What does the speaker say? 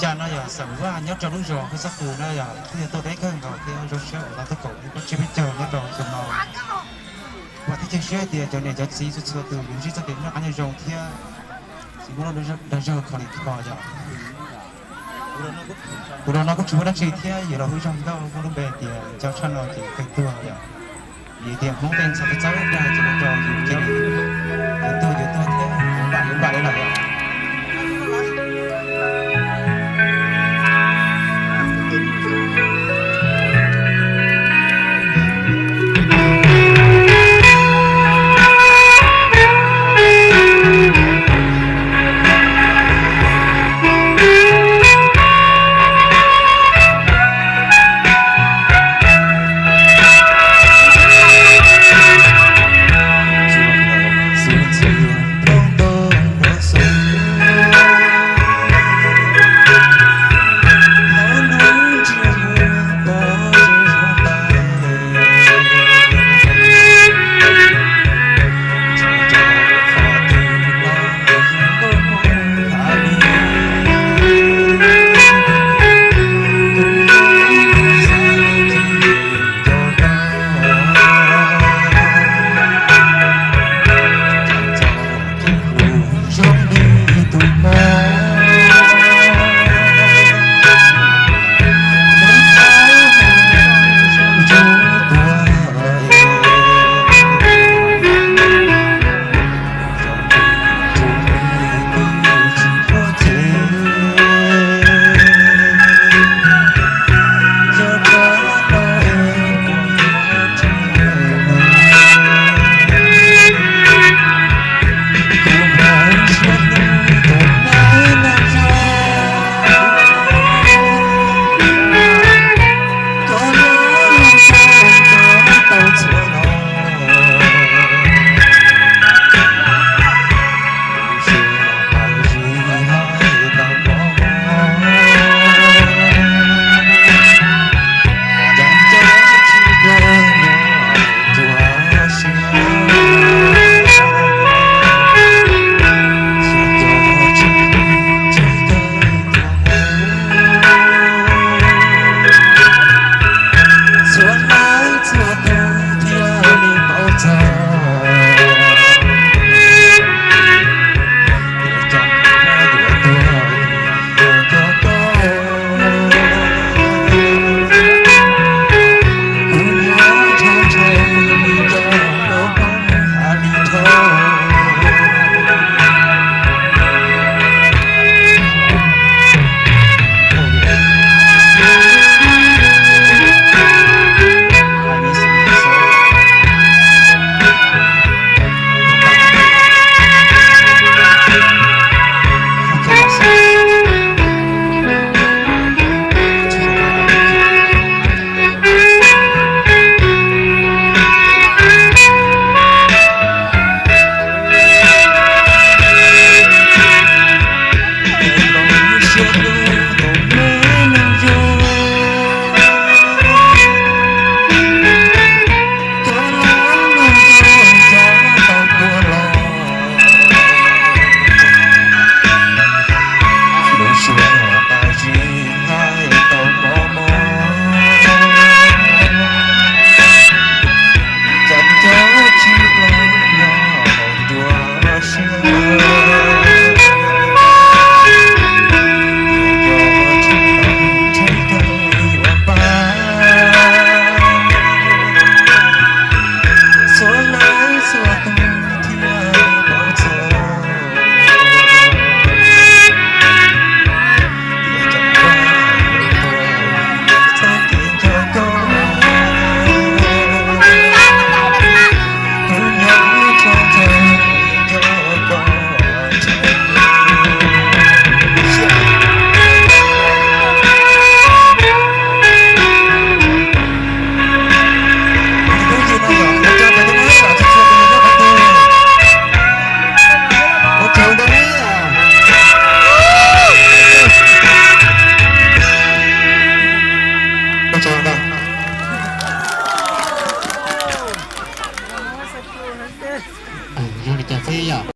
Cas no yog Xam Vaj nyob rau lub zos Hwj Xab Pus no yog twb yog tuaj deb kawg nkaus thiab zoo siab uas tau tuaj koom ib kob tsib peb caug nyob rau xyoo no. Vam thiab cia siab hais tias cov niam cov txiv txhua txhua tus yuav ntsib txoj kev noj qab nyob zoo thiab tsis muaj dag zog kho li kho yom. Kuv los no kuj tsis muaj dab tsi thiab yuav los hu zog nkauj muaj lub npe tias Nco Tshaj no ces qee tuag yom. Vim tias Hmoob tej ntxhais txawj dag ces ua rau yus cia li yuav tuag yuav tuag thiab yuav npam yuav npam li lawm yom.